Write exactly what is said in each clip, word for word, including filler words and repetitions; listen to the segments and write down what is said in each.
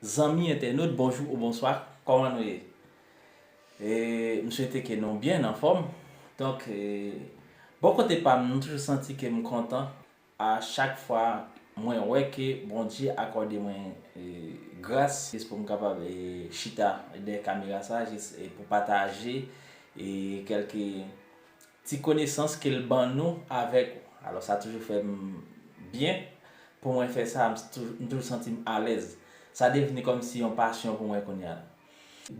Zanmi entènot, bonjou ou bonswa, kòman nou ye? E, m swete ke nou byen, anfòm. Donk, e, bò kote pa m, m toujou santi ke m kontan a chak fwa mwen wè ke Bondye akòde mwen, e, gras jis pou m kapab, e, chita dèyè kamera sa, jis, e, pou pataje, e, kèlke ti konesans ke l ban nou avèk ou. Alò, sa toujou fè m byen pou mwen fè sa, m tou-, m toujou santi m alèz. Sa devni kòmsi yon pasyon pou mwen kounye a la.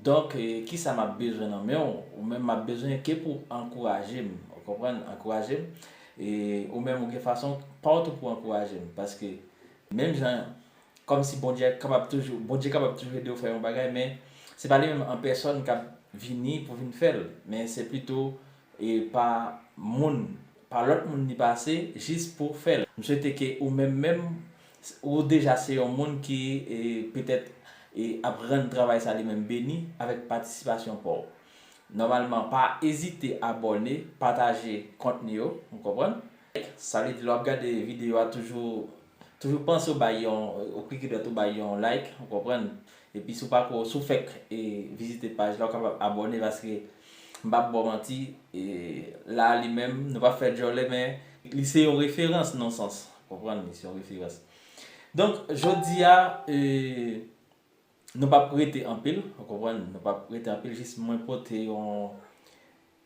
Donk, e, kisa m ap bezwen nan men w? Ou menm m ap bezwen ke pou ankouraje m, ou konprann? Ankouraje m. E, ou menm ou gen fason pa w tou pou ankouraje m. Paske, menm jan, kòmsi Bondye kapab toujou, Bondye kapab toujou ede w fè yon bagay, men se pa li menm an pèsòn k ap vini pou vin fè l, men se pito, e, pa moun, pa lòt moun li pase, jis pou fè l. M swete ke ou menm menm, ou deja se yon moun ki, e, petèt, e, ap rann travay sa li menm beni avèk patisipasyon pa w. Nòmalman, pa ezite abòne, pataje kontni yo, ou konprann? Sa vle di, lè w ap gade videyo a, toujou, toujou panse w bay yon, ou klike dwat ou bay yon like, ou konprann? Epi si w pako, si w fèk, e, vizite paj la, w kapab abòne paske m p ap ba w manti, e, la li menm, nou p ap fè djòlè, men li se yon referans nan sans, ou konprann? Li se yon referans. Donk, jodi a, e, nou p ap rete anpil, ou konprann? Nou p ap rete anpil, jis mwen pote yon,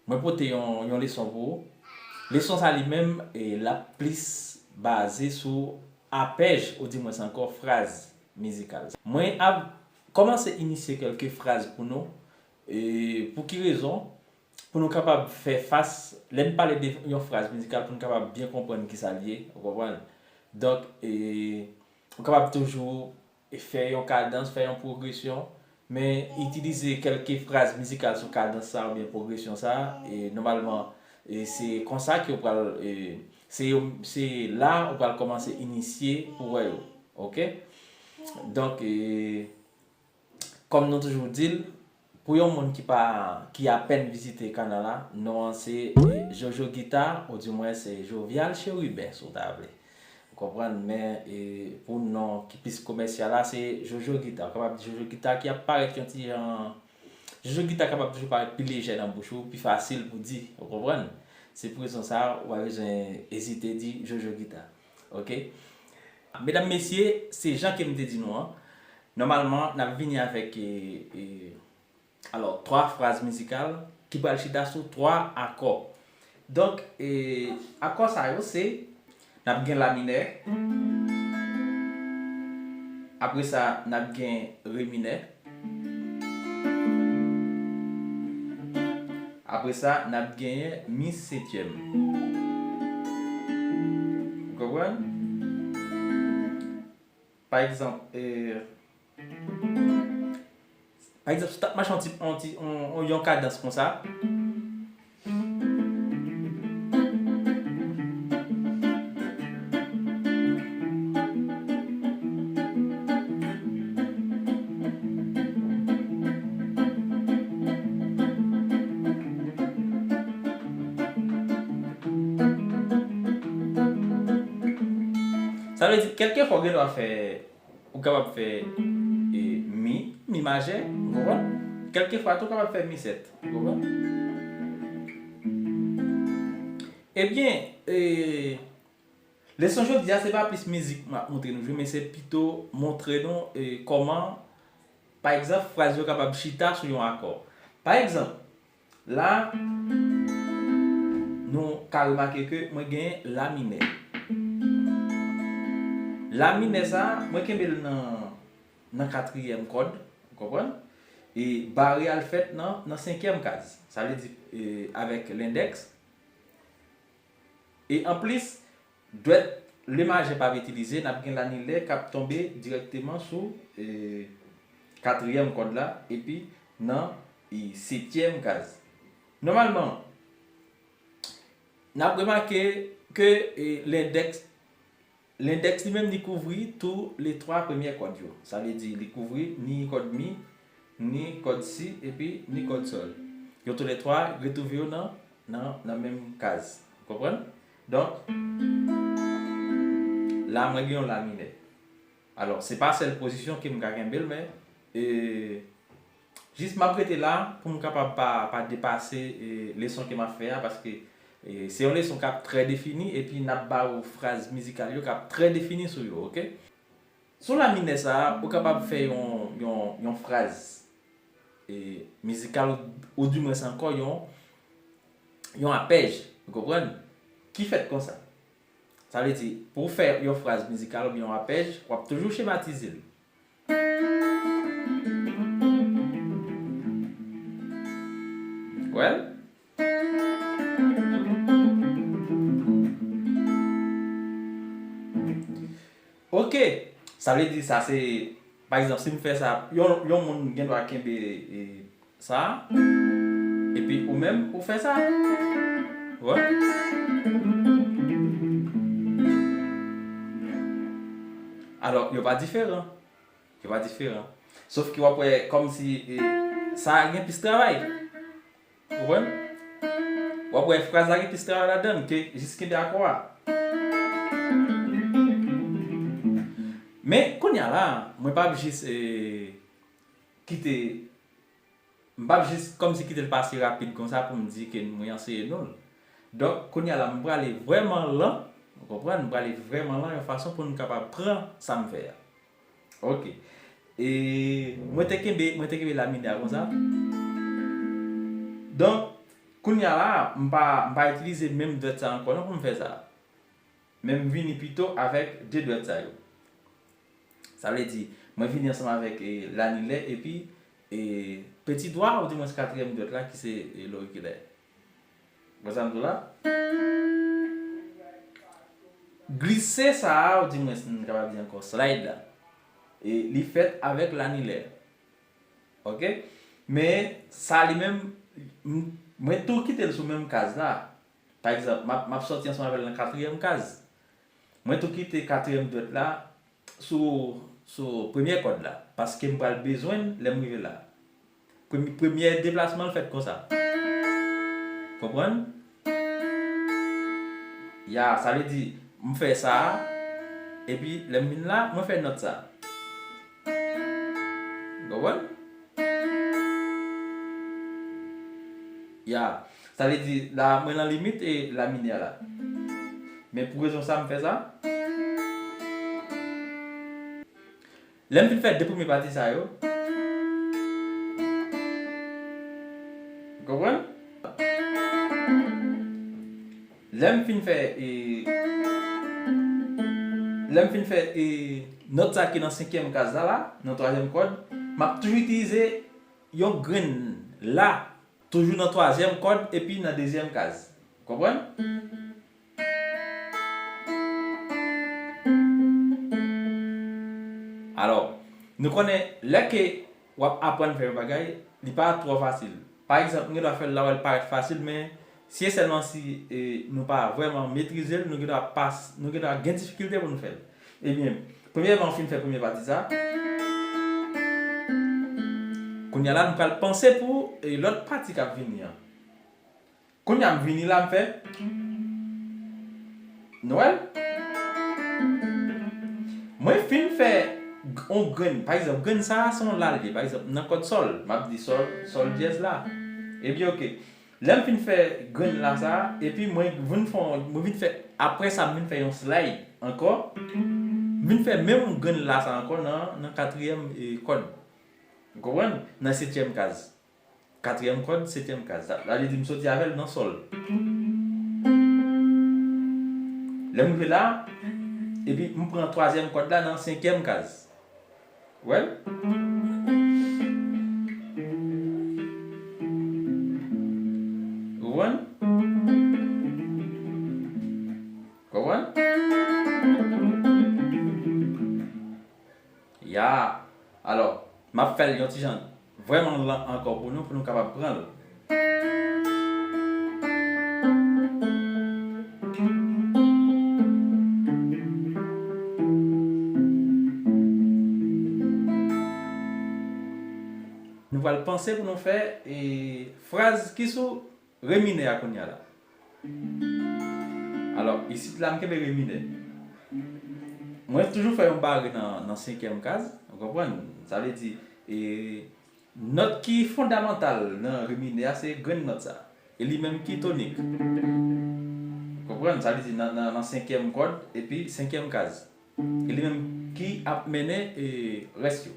mwen pote yon, yon leson pou ou. Leson sa li menm, e, l ap plis baze sou apèj, oudimwens ankò, fraz mizikal. Mwen ap kòmanse inisye kèlke fraz pou nou. E, pou ki rezon? Pou nou kapab fè fas, lè n pale de yon fraz mizikal, pou nou kapab byen konprann kisa l ye, ou konprann? Donk, e, ou kapab toujou e fè yon kadans, fè yon pwogresyon, men itilize kèlke fraz mizikal sou kadans sa oubyen pwogresyon sa, e nòmalman, e se konsa ke w pral, e se yo, se la ou pral kòmanse inisye pou wè yo. Oke? Donk, e, kòm nou toujou di l, pou yon moun ki pa, ki apèn vizite kanal la, non an se, e, Jojo Guitar, oudimwens se Jovial Chérubin, si w ta vle. Ou konprann? Men, e, pou non ki plis komèsyal la, se Jojo Guitar. Ou kapab di Jojo Guitar ki ap parèt yon ti jan, Jojo Guitar kapab toujou parèt pi lejè nan bouch ou, pi fasil pou di, ou konprann? Se pou rezon sa a, ou pa bezwen ezite di Jojo Guitar. Oke? Medam, mesye, se jan ke m te di nou an, nòmalman, n ap vini avèk, e, e, alò, twa fraz mizikal ki pral chita sou twa akò. Donk, e, akò sa yo se, n ap gen la minè, apre sa, n ap gen re minè, apre sa, n ap genyen mi setyèm. Ou konprann? Pa egzanp, e, pa egzanp, si w t ap mache yon ti, yon ti, yon, yon, yon kadans konsa. Sa vle di, kèlkefwa w gen dwa fè, ou kapab fè, e, mi, mi majè, ou konprann? Kèlkefwa tou, ou kapab fè mi sèt, ou konprann? Ebyen, e, leson jodi a, se pa plis mizik m ap montre nou jwe, men se pito montre nou, e, kòman, pa egzanp, fraz yo kapab chita sou yon akò. Pa egzanp, la, nou ka remake ke mwen gen la minè. La minè sa, mwen kenbe l nan, nan katriyèm kòd, ou konprann? E bare a l fèt nan, nan senkyèm kaz. Sa vle di, e, avèk lendèks. E anplis, dwèt le majè p ap itilize, n ap gen la minè k ap tonbe dirèkteman sou, e, katriyèm kòd la, epi nan, e, setyèm kaz. Nòmalman, n ap remake ke, e, lendèks, lendèks li menm li kouvri tou le twa premyè kòd yo. Sa vle di li kouvri ni kòd mi, ni kòd si, epi ni kòd sòl. Yo tou le twa retwouve yo nan, nan, nan menm kaz. Ou konprann? Donk, la mwen gen yon la minè. Alò, se pa sèl pozisyon ke m ka kenbe l, men, e, jis m ap rete la pou m kapab pa, pa depase, e, leson ke m ap fè a, paske, e, se yon leson k ap trè defini, epi n ap ba ou fraz mizikal yo k ap trè defini sou yo, oke? Sou la minè sa a, ou kapab fè yon, yon, yon fraz, e, mizikal, oudimwens ankò yon, yon apèj, ou konprann? Ki fèt konsa. Sa vle di, pou w fè yon fraz mizikal oubyen yon apèj, w ap toujou chematize l. Well, oke, sa vle di sa se, pa egzanp, si m fè sa, yon, yon moun gen dwa kenbe, e, sa, epi ou menm, ou fè sa. Wè. Alò, yo pa diferan. Yo pa diferan. Sof ke w ap wè kòmsi, e, sa a gen plis travay. Ou konprann? W ap wè fraz la gen plis travay ladan l ke jis kenbe akò a. Men, kounye a la, mwen p ap jis, e, kite, m p ap jis kòmsi kite l pase rapid konsa pou m di ke mwen anseye nou l. Donk, kounye a la, m prale vrèman lan, ou konprann? M prale vrèman lan yon fason pou nou kapab pran sa m fè a. Ok. E mwen te kenbe, mwen te kenbe la minè a konsa. Donk, kounye a la, m pa, m pa itilize menm dwèt sa ankò non pou m fè sa. Men m vini pito avèk de dwèt sa yo. Sa vle di, mwen vini ansanm avèk, e, lanilè epi, e, peti dwa, oudimwens katriyèm dwèt la ki se, e, lorikilè. Wè sa m di w la? Glise sa a, oudimwens, m kapab di ankò, slide la. E li fèt avèk lanilè. Ok? Men, sa li menm, m, mwen tou kite l sou menm kaz la. Pa egzanp, m ap, m ap sòti ansanm avè l nan katriyèm kaz. Mwen tou kite katriyèm dwèt la sou, sou premyè kòd la, paske m pral bezwen l lè m rive la. Premye, premye deplasman l fèt konsa. Konprann? Ya, sa vle di, m fè sa, epi lè m vin la, mwen fè nòt sa. Konprann? Ya. Sa vle di, la, mwen nan limit e la minè a la. Men pou rezon sa, m fè sa. Lè m fin fè de premye pati sa yo, ou konprann? Lè m fin fè, e, lè m fin fè, e, nòt sa ki nan senkyèm kaz la, la, nan twazyèm kòd, m ap toujou itilize yon grenn la, toujou nan twazyèm kòd epi nan dezyèm kaz. Konprann? Alò, nou konnen lè ke w ap aprann fè yon bagay, li pa twò fasil. Pa egzanp, nou gen dwa fè l la, w wè l parèt fasil, men si e sèlman si, e, nou pa vrèman metrize l, nou gen dwa pa, nou gen dwa gen difikilte pou nou fè l. Ebyen, premyèman, w fin fè premye pati sa. Kounye a la, nou pral panse pou, e, lòt pati k ap vini an. Kounye a, m vini la, m fè. Nou wè l? Mwen fin fè g-, on grenn. Pa egzanp, grenn sa a, se yon la l ye. Pa egzanp, nan kòd sòl, m ap di sòl, sòl dyèz la. Ebyen, ok. Lè m fin fè grenn la sa a, epi mwen vin fè, mwen vin fè, apre sa, m vin fè yon slide ankò. M vin fè menm grenn la sa a ankò nan, nan katriyèm, e, kòd. Ou konprann? Nan setyèm kaz. Katriyèm kòd, setyèm kaz. Sa, sa vle di m soti avè l nan sòl. Lè m rive la, epi m pran twazyèm kòd la nan senkyèm kaz. Wè l? Ou konprann? Konprann? Ya. Alò, m ap fè l yon ti jan vrèman lan ankò pou nou, pou nou kapab pran l. Nou pral panse pou nou fè, e, fraz ki sou re minè a kounye a la. Alò, isit la, m kenbe re minè. Mwen toujou fè yon bare nan, nan senkyèm kaz, ou konprann? Sa vle di, e, nòt ki fondamantal nan re minè a, se grenn nòt sa. E li menm ki tonik. Ou konprann? Sa vle di nan, nan, nan senkyèm kòd, epi senkyèm kaz. E li menm ki ap mennen, e, rès yo.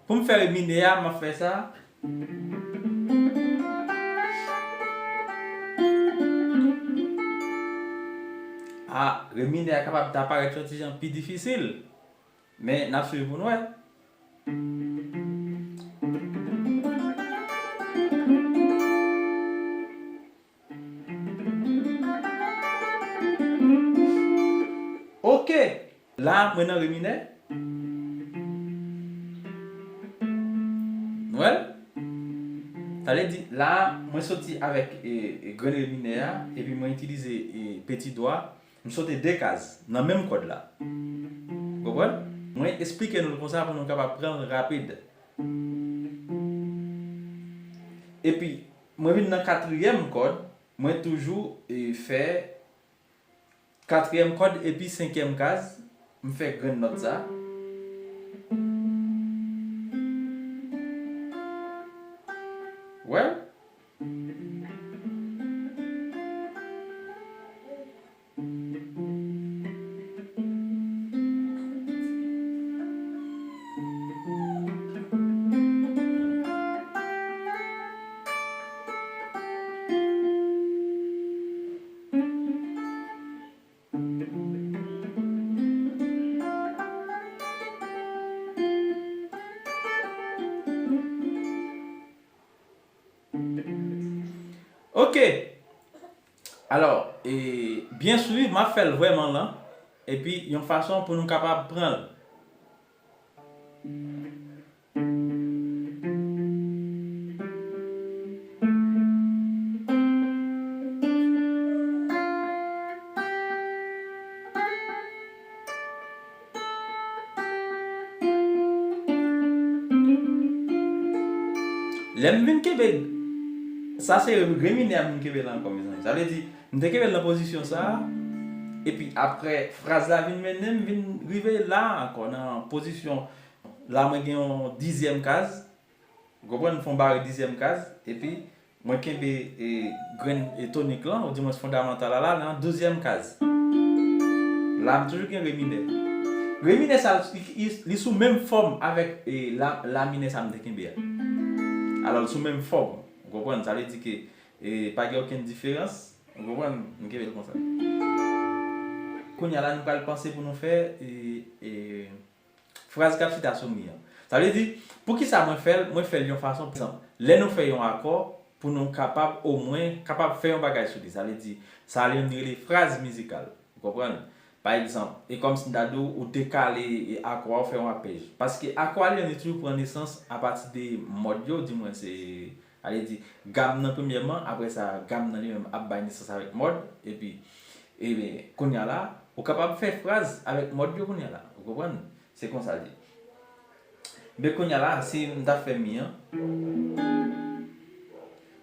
Pou m fè re minè a, m ap fè sa. A, re minè a kapab ta parèt yon ti jan pi difisil, men n ap swiv pou n wè. Ok. La, mwen nan re minè. Nou wè l? Sa vle di, la, mwen soti avèk, e, e, grenn re minè a, epi mwen itilize, e, peti dwa, m sote de kaz nan menm kòd la. Ou konprann? Mwen esplike nou l konsa pou nou kapab pran l rapid. Epi, mwen vin nan katriyèm kòd, mwen toujou, e, fè katriyèm kòd epi senkyèm kaz, m fè grenn nòt sa. Wè? Ok. Alò, e, byen swiv, m ap fè l vrèman lan, epi yon fason pou nou kapab pran l. Lè m vin kenbe, sa se re minè a m vin kenbe la ankò, mezanmi. Sa vle di, m te kenbe l nan pozisyon sa a, epi apre fraz la vin mennen m, vin rive la ankò, nan pozisyon la, mwen gen yon dizyèm kaz, ou konprann, m fè yon bare dizyèm kaz, epi mwen kenbe, e, grenn, e, tonik lan, oudimwens fondamantal la, la, nan douzyèm kaz. La, m toujou gen re minè. Re minè sa, li, li, li sou menm fòm avèk, e, la, la minè sa m te kenbe a. Alò, l sou menm fòm. Ou konprann? Sa vle di ke, e, pa gen okenn diferans. Ou konprann? M kenbe l konsa. Kounye a la, nou pral panse pou nou fè, e, e, fraz k ap chita sou mi an. Sa vle di, poukisa mwen fè l? Mwen fè l yon fason, pa egzanp, lè nou fè yon akò, pou nou kapab omwen kapab fè yon bagay sou li. Sa vle di, sa li menm li rele fraz mizikal. Ou konprann? Pa egzanp, e kòmsi m ta di w, ou dekale, e, akò a, ou fè yon apèj. Paske akò a li menm li toujou pran nesans apati de mòd yo, oudimwens, se, sa vle di, gam nan premyèman, apre sa, gam nan li menm ap bay nesans avèk mòd, epi, ebyen, kounye a la, ou kapab fè fraz avèk mòd yo kounye a la. Ou konprann? Se konsa l ye. Men kounye a la, si m ta fè mi an,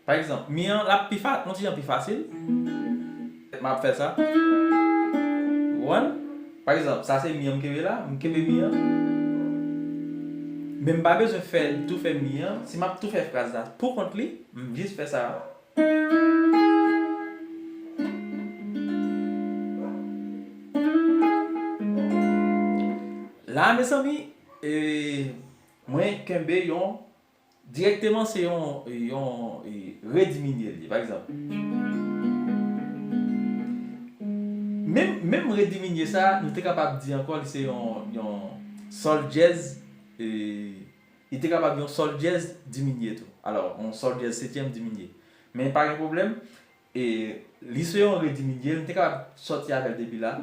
pa egzanp, mi an, l ap pi fa-, yon ti jan pi fasil. M ap fè sa. Ou konprann? Pa egzanp, sa se mi an m kenbe la, m kenbe mi an. Men m pa bezwen fè, tou fè mi an. Si m ap tou fè fraz la pou kont li, m jis fè sa. La, mezanmi, e, mwen kenbe yon, dirèkteman se yon, yon, e, re diminye li, pa egzanp. Menm, menm re diminye sa, nou te kapab di ankò, li se yon, yon sòl dyèz, e, li te kapab yon sòl dyèz diminye tou. Alò, yon sòl dyèz setyèm diminye. Men pa gen pwoblèm. E li se yon re diminye, nou te kapab sòti avè l depi la.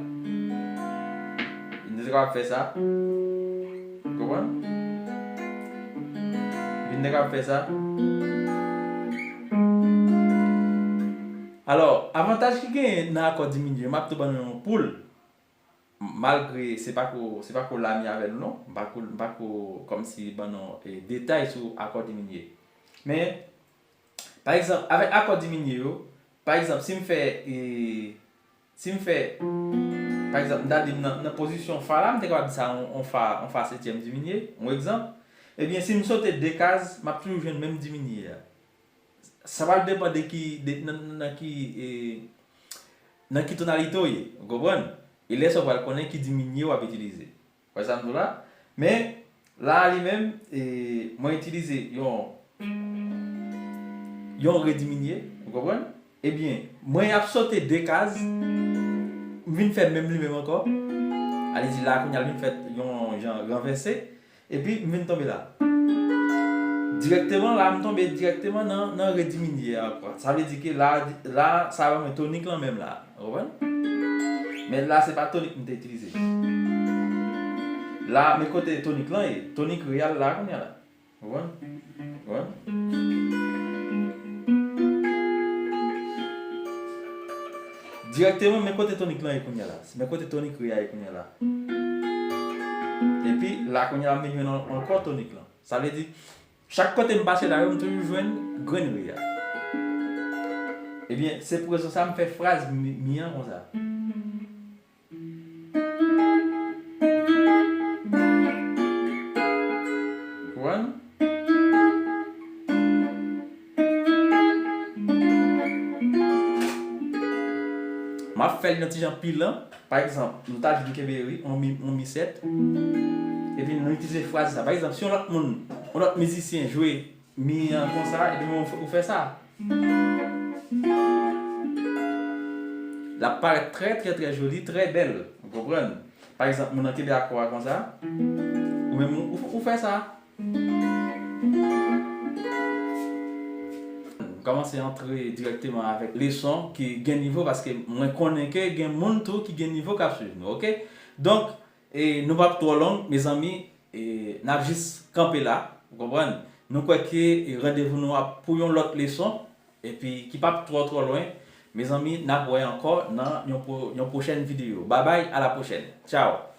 Nou te kapab fè sa. Konprann? Epi nou te kapab fè sa. Alò, avantaj ki genyen nan akò diminye, m ap tou ban nou yon pou l. Malgre se pako, se pako la m ye avè nou non, m pako, m pako kòmsi ban nou, e, detay sou akò diminye. Men, pa egzanp, avèk akò diminye yo, pa egzanp, si m fè, e, Si m fè, pa egzanp, m ta di m nan, nan pozisyon fa la, m te kapab di sa yon, yon fa, yon fa setyèm diminye, yon egzanp. Ebyen, si m sote de kaz, m ap toujou jwenn menm diminye a. Sa pral depann de ki, de, nan, nan ki, e, nan ki tonalite w ye, ou konprann? E lè sa w pral konnen ki diminye w ap itilize. Wè sa m di w la? Men, la a li menm, e, mwen itilize yon, yon re diminye, ou konprann? Ebyen, mwen ap sote de kaz, m vin fè menm li menm ankò. Ale di la, kounye a l vin fè yon jan ranvèse, epi m vin tonbe la. Dirèkteman la, m tonbe dirèkteman nan, nan re diminye a ankò. Sa vle di ke la, la, sa ban mwen tonik lan menm la. Ou konprann? Men la, se pa tonik m te itilize. La, men kote tonik lan ye. Tonik re a la kounye a la. Ou konprann? Ou konprann? Dirèkteman, men kote tonik lan ye kounye a la. Men kote tonik re a ye kounye a la. Epi, la kounye a la, m vin jwenn an-, ankò tonik lan. Sa vle di, chak kote m pase la yo, m toujou jwenn grenn re a. Ebyen, se pou rezon sa a m fè fraz mi, mi an konsa. Konprann? M ap fè l yon ti jan pi lan. Pa egzanp, nou ta di m kenbe ri, yon mi, yon mi sèt. Epi nou itilize fraz sa. Pa egzanp, si yon lòt moun, yon lòt mizisyen jwe mi an konsa, epi mwen ou fè sa. L ap parèt trè, trè, trè joli, trè bèl. Ou konprann? Pa egzanp, moun nan kenbe akò a konsa, ou menm ou, ou, ou fè sa. M kòmanse antre dirèkteman avèk leson ki gen nivo, paske mwen konnen ke gen moun tou ki gen nivo k ap swiv nou, oke? Donk, e, nou p ap twò long, mezanmi, e, n ap jis kanpe la, ou konprann? Nou kwè ke, e, randevou nou ap pou yon lòt leson, epi ki p ap twò, twò lwen. Mezanmi, n ap wè ankò nan yon pwo-, yon pwochèn videyo. Babay, a la pwochèn. Tchaw!